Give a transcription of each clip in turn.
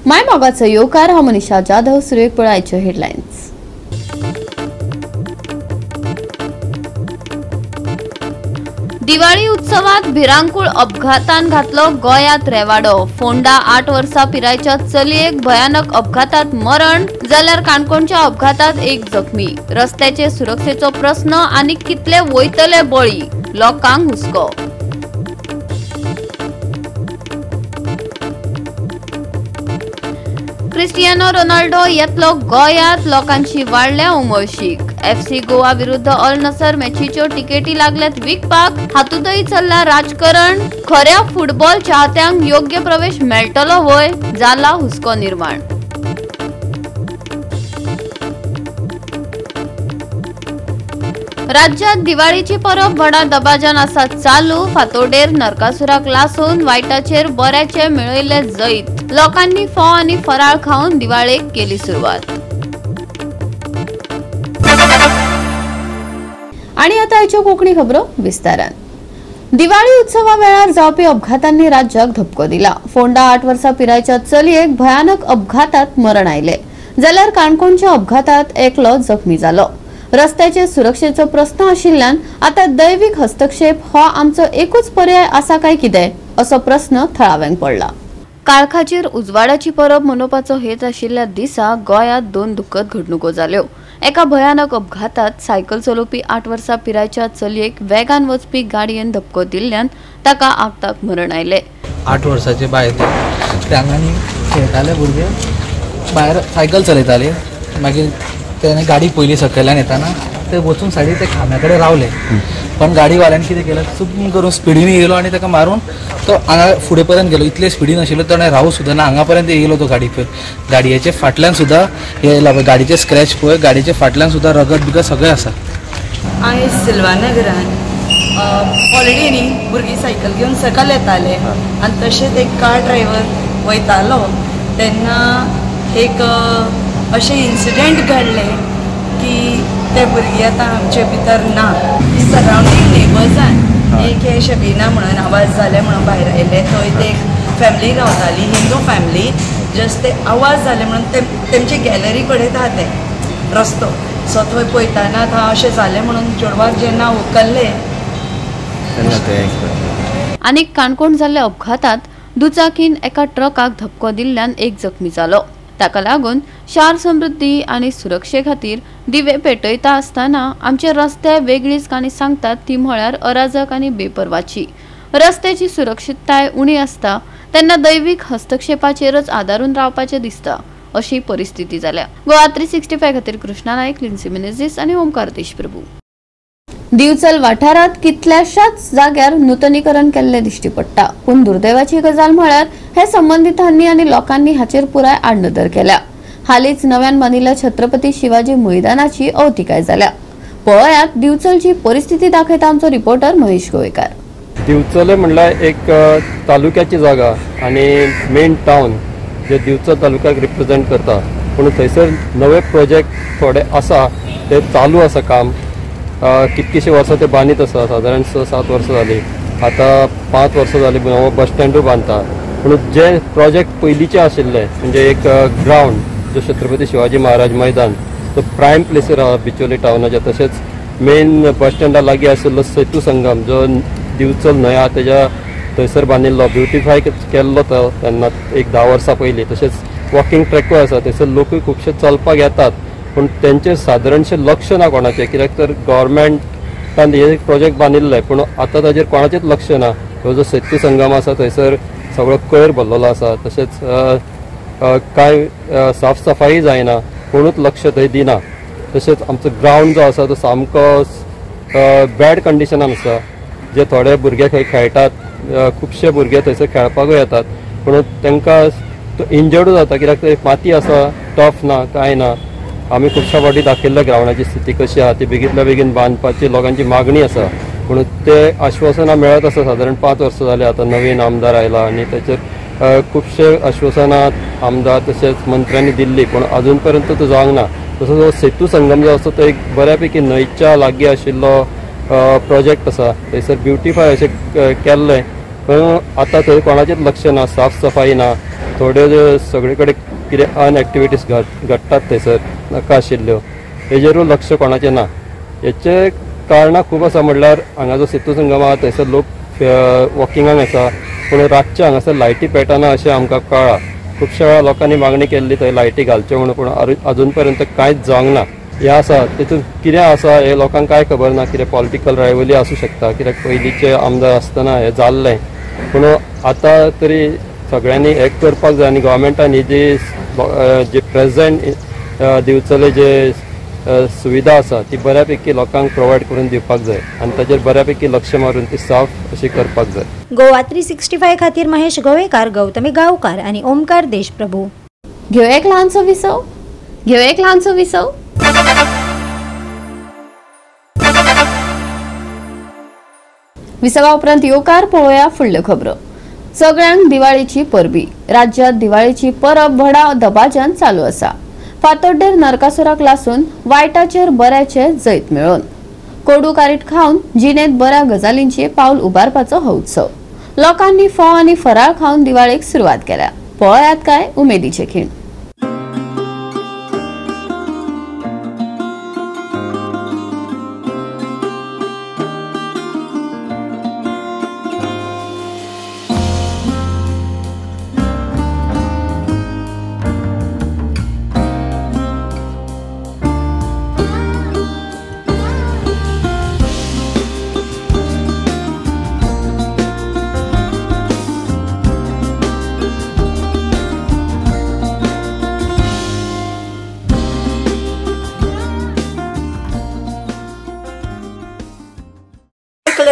माय मोगाचो येवकार. हांव मनीषा जाधव. सुरवेक पळयाच्यो हेडलायन्स. दिवाळी उत्सवात भिरांकूळ अपघातान घातलो गोंयांत रेवाडो. फोंडा 8 वर्सां पिरायेच्या चलयेक भयानक अपघातात मरण, जाल्यार काणकोणच्या अपघातात एक जखमी. रस्त्याचे सुरक्षेचो प्रस्न आनी कितले वयतले बळी, लोकांक हुस्को. क्रिस्टियानो रोनाल्डो येतलो गोंयांत, लोकांची वाडल्या उमळशीक. एफसी गोवा विरुद्ध अल नसर मॅचीच्यो तिकेटी लागल्यात विकपाक, हातूंतय चल्ला राजकारण. खऱ्या फुटबॉल चाहत्यांक योग्य प्रवेश मेळटलो व्हय, जाला हुस्को निर्माण. राज्यात दिवाळीची परब व्हडा दबाज्यान आसा चालू. फातोडेर नरकासुराक लासून वायटाचेर बऱ्याचे मेळयले जैत. लोकांनी फोव आनी फराळ खावन दिवाळेक केली सुरवात. आणि आता आयच्यो कोंकणी खबरो विस्तारान. दिवाळी उत्सवा वेळार जावपी अपघातांनी राज्याक धपको दिला. फोंडा 8 वर्सां पिरायेच्या चलयेक भयानक अपघातात मरण आयले, जाल्यार काणकोणच्या अपघातात एकलो जखमी जालो. रस्त्याचे सुरक्षेचो प्रस्न आशिल्ल्यान आता दैवीक हस्तक्षेप हो आमचो एकूच पर्याय आसा काय कितें, असो प्रस्न थळाव्यांक पडला. काळखाचेर उजवाडाची परब मनोवपाचो हेत आशिल्ल्या दिसा गोंयांत 2 दुःखद घडणुको जाल्यो. एका भयानक अपघातात सायकल चलोवपी 8 वर्सां पिरायेच्या चलयेक वेगान वचपी गाडयेन धपको दिल्ल्यान ताका आगताक मरण आयले. 8 वर्साचे बायल ते हांगा खेळटाले भुरगे, भायर सायकल चलयताले. मागीर तेणे गाडी पयली सकयल्यान येताना ते वचून सायडीक ते खांब्या कडेन रावले, पण गाडीवाल्यान कितें केलें, चुकून करून स्पिडीन येयलो आनी ताका मारून तो हांगा फुडें पर्यंत गेलो. इतले स्पिडीन आशिल्लो ताणें रावूं सुद्दां ना, हांगा पर्यंत येयलो तो गाडी पळय. गाडयेचे फाटल्यान सुद्दां येयला पळय, गाडीचे स्क्रॅच पळय, गाडयेचे फाटल्यान सुद्दां रगत बिगत सगळें आसा. आयज सिल्वानगरान ऑलरेडी न्ही भुरगीं सायकल घेवन सकयल येताले आनी तशेंच एक कार ड्रायव्हर वयतालो तेन्ना एक अशें इन्सिडेंट घडलें की ते भुरगीं आतां आमचे भितर ना. सरावंडींग नेबर्सान एक हे शबीना म्हणून आवाज जाले म्हणून भायर आयले. थंय ते एक फॅमिली रावताली, हिंदू फॅमिली. जस्ट ते आवाज जाले म्हणून ते तेमचे गॅलरी कडेन आहा ते रस्तो, सो थंय पळयतना थंय अशें जालें म्हणून चेडवाक जेन्ना उखल्ले. आनी काणकोण जाल्ल्या अपघातात दुचाकीन एका ट्रकाक धपको दिल्ल्यान एक जखमी जालो. ताका लागून शार समृद्धी आनी सुरक्षे खातीर दिवे पेटयता आसतना आमचे रस्ते वेगळीच काणी सांगतात, ती म्हळ्यार अराजक आनी बेपर्वाची. रस्त्याची सुरक्षितताय उणी आसता तेन्ना दैवीक हस्तक्षेपाचेरच आदारून रावपाचें दिसता, अशी परिस्थिती जाल्या. गोवा 365 खातीर कृष्णा नायक, लिन्सी मिनेझीस आनी ओमकार देशप्रभू. दिवचल वाठारात कितल्याशाच जाग्यार नूतनीकरण केल्लें दिश्टी पडटा, पूण दुर्दैवाची गजाल म्हळ्यार हे संबंधितांनी आनी लोकांनी हाचेर पुराय आडनदर केल्या. हालींच नव्यान बांदिल्ल्या छत्रपती शिवाजी मैदानाची अवतिकाय जाल्या. पळयात दिवचलची परिस्थिती दाखयता आमचो रिपोर्टर महेश गोवेकार. दिवचले म्हणल्यार एक तालुक्याची जागा आनी मेन टावन जे दिवचल तालुक्याक रिप्रेझेंट करता, पूण थंयसर नवे प्रोजेक्ट थोडे आसा, ते चालू आसा काम. कितकीशीं वर्सां ते बांदीत आसा, सादारण 6-7 वर्सां जालीं. आतां 5 वर्सां जालीं नवो बस स्टँडूय बांदता. पूण जे प्रोजेक्ट पयलींचे आशिल्ले म्हणजे एक ग्रावंड जो छत्रपती शिवाजी महाराज मैदान तो प्रायम प्लेसीर आहा बिचोली टावनाच्या, तशेंच मेन बस स्टँडा लागीं आशिल्लो सेतू संगम जो दिवचल न्हंय आहा तेज्या थंयसर बांदिल्लो, ब्युटिफाय केल्लो तो तेन्ना एक 10 वर्सां पयलीं. तशेंच वॉकिंग ट्रॅकूय आसा, थंयसर लोकूय खुबशे चलपाक येतात, पूण तेंचेर सादारणशें लक्ष ना कोणाचें, कित्याक तर गव्हर्मेंटान हे प्रोजेक्ट बांदिल्ले पूण आतां ताजेर कोणाचेंच लक्ष ना. हो जो सेतू संगम आसा थंयसर सगळो कोयर भरलेलो आसा, तशेंच कांय साफ सफाई जायना, कोणूच लक्ष थंय दिना. तशेंच आमचो ग्रावंड जो आसा तो सामको बॅड कंडिशनान आसा, जे थोडे भुरगे खंय खेळटात, खुबशे भुरगे थंयसर खेळपाकूय येतात, पूण तांकां इंजर्डूय जाता, कित्याक थंय माती आसा, टफ ना, कांय ना. आमी खुबश्या फावटी दाखयल्ल्या ग्रावंडाची स्थिती कशी आहा ती बेगींतल्या बेगीन बांदपाची लोकांची मागणी आसा, पूण ते आश्वासनां मेळत आसा. सादारण 5 वर्सां जालीं आतां नवीन आमदार आयला आनी ताचेर खुबशे आश्वासनां आमदार तशेंच मंत्र्यांनी दिल्ली, पूण अजून पर्यंत तो जावंक ना. तसोच हो सेतू संगम जो आसा तो एक बऱ्यापैकी न्हंयच्या लागीं आशिल्लो प्रोजेक्ट आसा, थंयसर ब्युटिफाय अशें केल्लें पण आतां थंय कोणाचेंच लक्ष ना, साफ सफाई ना, थोड्यो सगळे कडेन कितें अनएक्टिविटीज घडटात थंयसर नाका आशिल्ल्यो, हेजेरूय लक्ष कोणाचें ना. हेचे कारणां खूब आसा. म्हणल्यार हांगा जो सेतू संगम आहा थंयसर लोक वॉकिंगाक आसा, पूण रातचे हांगासर लायटी पेटना अशें आमकां कळ्ळां. खुबश्या वेळार लोकांनी मागणी केल्ली थंय लायटी घालच्यो म्हणून, पूण अजून पर्यंत कांयच जावंक ना. हें आसा तितून कितें आसा हें लोकांक कांय खबर ना. कितें पॉलिटिकल रायवली आसूं शकता, कित्याक पयलींचे आमदार आसतना हें जाल्लें, पूण आतां तरी सगळ्यांनी हें करपाक जाय. आनी गव्हर्मेंटान ही जी जे प्रेझेंट दिवचले जे सुविधा आसा ती बऱ्यापैकी लोकांक प्रोवायड करून दिवपाक जाय आनी ताचेर बऱ्यापैकी लक्ष मारून ती साफ अशी करपाक जाय. गोवा 365 खातीर महेश गोवेकार, गौतमी गांवकार आनी ओमकार देशप्रभू. घेवया एक ल्हानसो विसव, घेवया एक ल्हानसो विसव. विसवा उपरांत येवकार पळोवया फुडल्यो खबरो. सगळ्यांक दिवाळेची परबी. राज्यात दिवाळेची परब व्हडा दबाज्यान चालू आसा. फातोड्डेर नरकासुराक लासून वायटाचेर बऱ्याचे जैत मेळोवन कोडू कारीट खावन जिणेंत बऱ्या गजालींचे पावल उबारपाचो हो उत्सव. लोकांनी फोव आनी फराळ खावन दिवाळेक सुरवात केल्या. पळयात काय उमेदीचे खीण.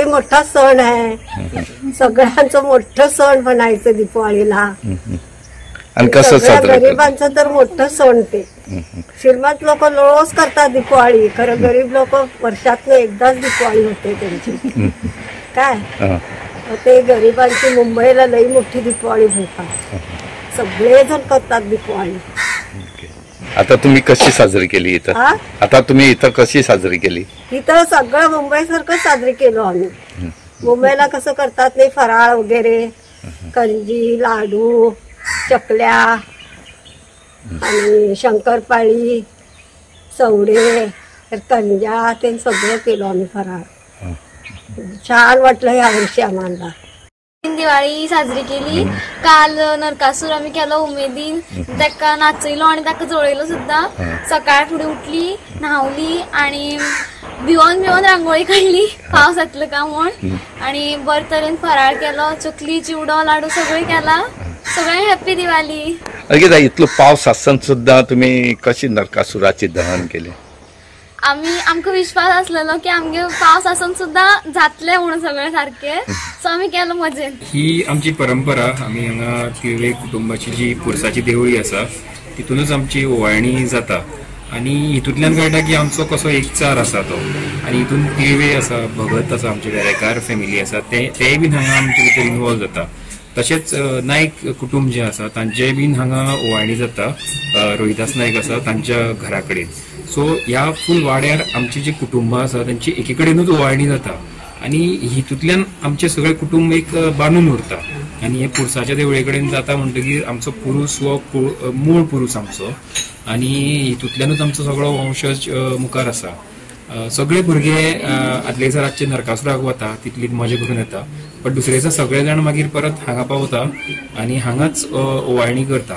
मोठा सण आहे, सगळ्यांचं मोठं सण म्हणायचं दीपावलीला. आणि कसं साजरं गरिबांचं तर मोठं सण ते. श्रीमंत लोक रोज करतात दीपावली, खरं गरीब लोक वर्षातनं एकदाच दीपावली होते त्यांची. काय ते गरिबांची मुंबईला लई मोठी दीपावली म्हणतात, सगळेजण करतात दीपावली. आता तुम्ही कशी साजरी केली इथं? आता तुम्ही इथं कशी साजरी केली? इथं सगळं मुंबईसारखं साजरी केलो आम्ही. मुंबईला कसं करतात नाही, फराळ वगैरे, कंजी, लाडू, चकल्या आणि शंकरपाळी, चवडे, कंजा, ते सगळं केलं आम्ही फराळ. छान वाटलं या वर्षी आम्हाला. दिवाळी साजरी केली. काल नरकासूर आम्ही केलो उमेदीन, ताका नाचयलो आनी ताका जळयलो सुद्दां. सकाळ फुडें उठली, न्हांवली आनी भिवन भिवन रांगोळी काडली पावस येतलो काय म्हूण, आनी बरे तरेन फराळ केलो, चकली, चिवडो, लाडू सगळें केला. सगळ्यांक हॅप्पी दिवाळी. इतलो पावस आसतना सुद्दां तुमी कशी नरकासुराची दहन केले? आमी आमकां विश्वास आसलेलो की आमगे पावस आसून सुद्दां जातले म्हणून सगळें सारकें, सो आमी केलो मजेन. ही आमची परंपरा. आमी हांगा तिळवे कुटुंबाची जी पुरसाची देवळी आसा तितूनच आमची ओवाळणी जाता आनी हितूंतल्यान कळटा की आमचो कसो एकचार आसा तो. आनी हितून तिळवे आसा, भगत आसा, आमचे वेरेकार फॅमिली आसा, तेय बीन हांगा आमचे भितर इनवॉल्व जाता. तशेंच नायक कुटुंब जे आसा तांचेय बीन हांगा ओवाळणी जाता. रोहिदास नायक आसा तांच्या घरा कडेन. सो ह्या फूल वाड्यार आमची जी कुटुंबां आसा तांची एकी कडेनूच ओवाळणी जाता आनी हितूंतल्यान आमचें सगळें कुटुंब एक बांदून उरता. आनी हे पुरसाच्या देवळे कडेन जाता म्हणटकीर आमचो पुरूस हो मूळ पुरूस आमचो आनी हितूंतल्यानूच आमचो सगळो वंशज मुखार आसा. सगळे भुरगे आदले दिसा रातचे नरकासुराक वता, तितली मजा करून येता, बट दुसरे दिसा सगळे जाण मागीर परत हांगा पावता आनी हांगाच ओवाळणी करता.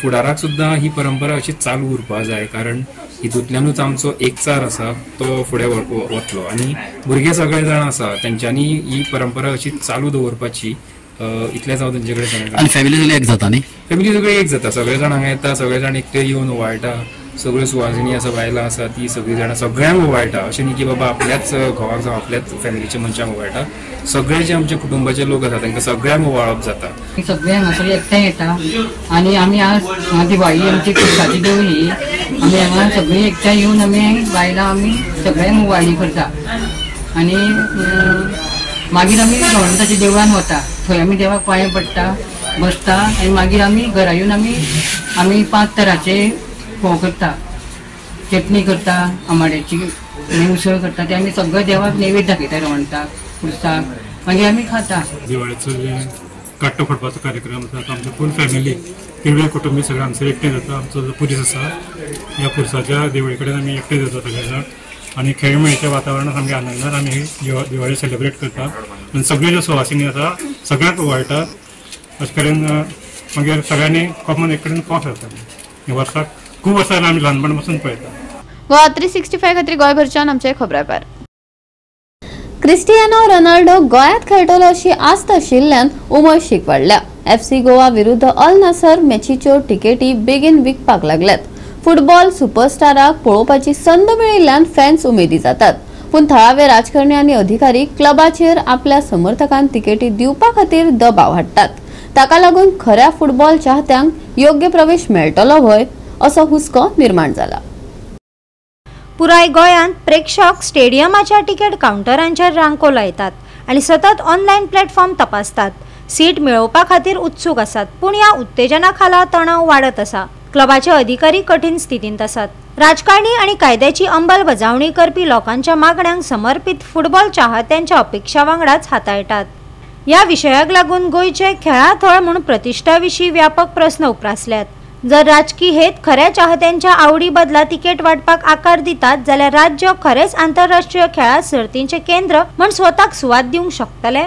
फुडाराक सुद्दां ही परंपरा अशी चालू उरपाक जाय, कारण हितूंतल्यानूच आमचो एकचार आसा तो फुडें वतलो आनी भुरगे सगळे जाण आसा तेंच्यांनी ही परंपरा अशी चालू दवरपाची इतलेंच हांव तेंचे कडेन सांगता. आनी फॅमिली सगळी एक जाता न्ही? फॅमिली सगळी एक जाता, सगळे जाण हांगा येता, सगळे जाण एकटे येवन ओवाळटा, सगळ्यो सुवासिनी आसा, बायलां आसा, ती सगळीं जाणां सगळ्यांक ओवाळटा. अशें न्ही की बाबा आपल्याच घोवाक जावं आपल्याच फॅमिलीच्या मनशांक ओवाळटा, सगळे जे आमच्या कुटुंबाचे लोक आसा तांकां सगळ्यांक ओवाळप जाता. सगळे हांगासर एकठांय येता आनी आमी आज दिवाळी आमची पुरसाची देवळी, आमी हांगा सगळीं एकठांय येवन आमी बायलां आमी सगळ्यांक ओवाळणी करता आनी मागीर आमी गवळणाच्या देवळान वता, थंय आमी देवाक पांये पडटा, बसता आनी मागीर आमी घरा येवन आमी आमी 5 तरांचे फोव करता, चटणी करता, आमाड्याची आनी उसळ करता, ते आमी सगळे देवाक नैवेद्य दाखयता रवंठाक, पुरसाक. मागीर आमी खाता. दिवाळेचो काट्टो फोडपाचो कार्यक्रम आसा. आमची फूल फॅमिली तिळवे कुटुंबी सगळे हांगसर एकठांय जाता. आमचो जो पुरीस आसा ह्या पुरसाच्या देवळी कडेन आमी एकठांय जाता सगळे जाण आनी खेळमेळीच्या वातावरणात सामकें आनंदान आमी ही दिवाळी सेलिब्रेट करता आनी सगळे ज्यो सुवासिनी आसा सगळ्यांक ओवाळटात. अशें करून मागीर सगळ्यांनी कॉमन एक कडेन कोंस जाता. हे वर्साक खूब वर्सां आमी ल्हानपणा पासून पळयता. गोवा 365 खातीर गोंयभरच्यान आमचे खबराकार. क्रिस्टियानो रोनाल्डो गोंयांत खेळटलो अशी आस्त आशिल्ल्यान उमळशीक वाडल्या. FC Goa विरुद्ध अल नासर मॅचीच्यो तिकेटी बेगीन विकपाक लागल्यात. फुटबॉल सुपरस्टाराक पळोवपाची संद मेळिल्ल्यान फॅन्स उमेदी जातात. पूण थळावे राजकारणी आनी अधिकारी क्लबाचेर आपल्या समर्थकांक तिकेटी दिवपा खातीर दबाव हाडटात. ताका लागून खऱ्या फुटबॉल चाहत्यांक योग्य प्रवेश मेळटलो व्हय असो हुस्को निर्माण जाला. पुराय गोंयांत प्रेक्षक स्टेडियमाच्या तिकेट कावंटरांचेर रांको लायतात आनी सतत ऑनलायन प्लॅटफॉर्म तपासतात. सीट मेळोवपा खातीर उत्सूक आसात, पूण ह्या उत्तेजना खाला तणाव वाडत आसा. क्लबाचे अधिकारी कठीण स्थितींत आसात. राजकारणी आनी कायद्याची अंमलबजावणी करपी लोकांच्या मागण्यांक समर्पित फुटबॉल चाहत्यांच्या अपेक्षा वांगडाच हाताळटात. ह्या विशयाक लागून गोंयचे खेळा थळ म्हूण प्रतिश्ठा विशीं व्यापक प्रस्न उप्रासल्यात. जर राजकी हेत खऱ्या चाहत्यांच्या आवडी बदला तिकेट वाटपाक आकार दितात जाल्यार राज्य खरेंच आंतरराष्ट्रीय खेळा सर्तींचे केंद्र म्हूण स्वताक सुवात दिवंक शकतले.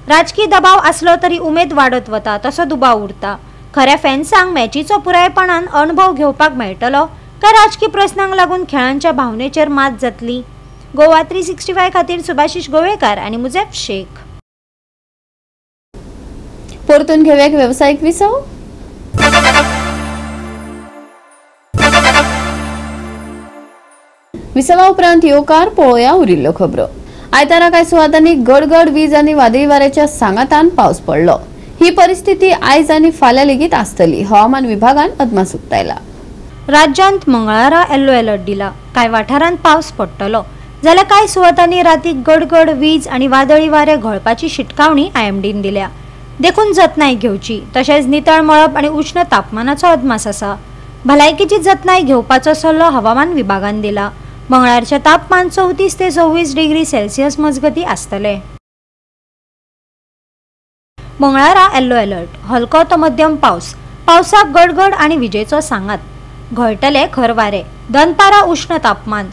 राजकी दबाव आसलो तरी उमेद वाडत वता तसो दुबाव उरता. खऱ्या फॅन्सांक मॅचीचो पुरायपणान अणभव घेवपाक मेळटलो काय राजकी प्रस्नांक लागून खेळांच्या भावनेचेर मात जातली? गोवा 365 खातीर सुभाषिश गोवेकार आनी मुजेफ शेख. परतून घेवया एक वेवसायीक विसव. विसवा उपरांत येवकार पळोवया उरिल्ल्यो खबरो. आयतारा कांय सुवातांनी गडगड वीज आनी वादळी वाऱ्याच्या सांगातान पावस पडलो. ही परिस्थिती आयज आनी फाल्यां लेगीत आसतली, हवामान विभागान अदमास उक्तायला. राज्यांत मंगळारा येल्लो अलर्ट दिला. कांय वाठारांत पावस पडटलो जाल्यार कांय सुवातांनी रातीक गडगड वीज आनी वादळी वारें घोळपाची शिटकावणी आयएमडीन दिल्या. देखून जतनाय घेवची. तशेंच नितळ मळब आनी उश्ण तापमानाचो अदमास आसा. भलायकेची जतनाय घेवपाचो सल्लो हवामान विभागान दिला. मंगळारचें तापमान 34 ते 26 डिग्री सेल्सियस मजगती आसतलें. मंगळारा येल्लो अलर्ट. हलको तो मध्यम पावस. पावसाक गडगड आनी विजेचो सांगात. घोळटले खर वारे. दनपारा उश्ण तापमान.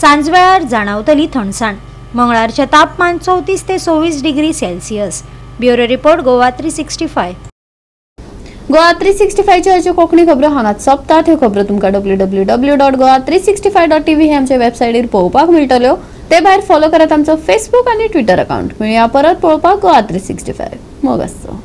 सांजवेळार जाणावतली थंडसाण. मंगळारचें तापमान 34 ते 26 degree Celsius. Bureau report, Goa 365. Goa 365 च्यो कोंकणी खबरो हांगाच सोंपतात. ह्यो खबरो तुमकां www.goa365.tv हे आमच्या वेबसायटीर पळोवपाक मेळटल्यो. ते भायर फॉलो करात आमचो फेसबूक आनी ट्विटर अकाउंट. मेळया परत पळोवपाक गोवा 365. मोग आसचो.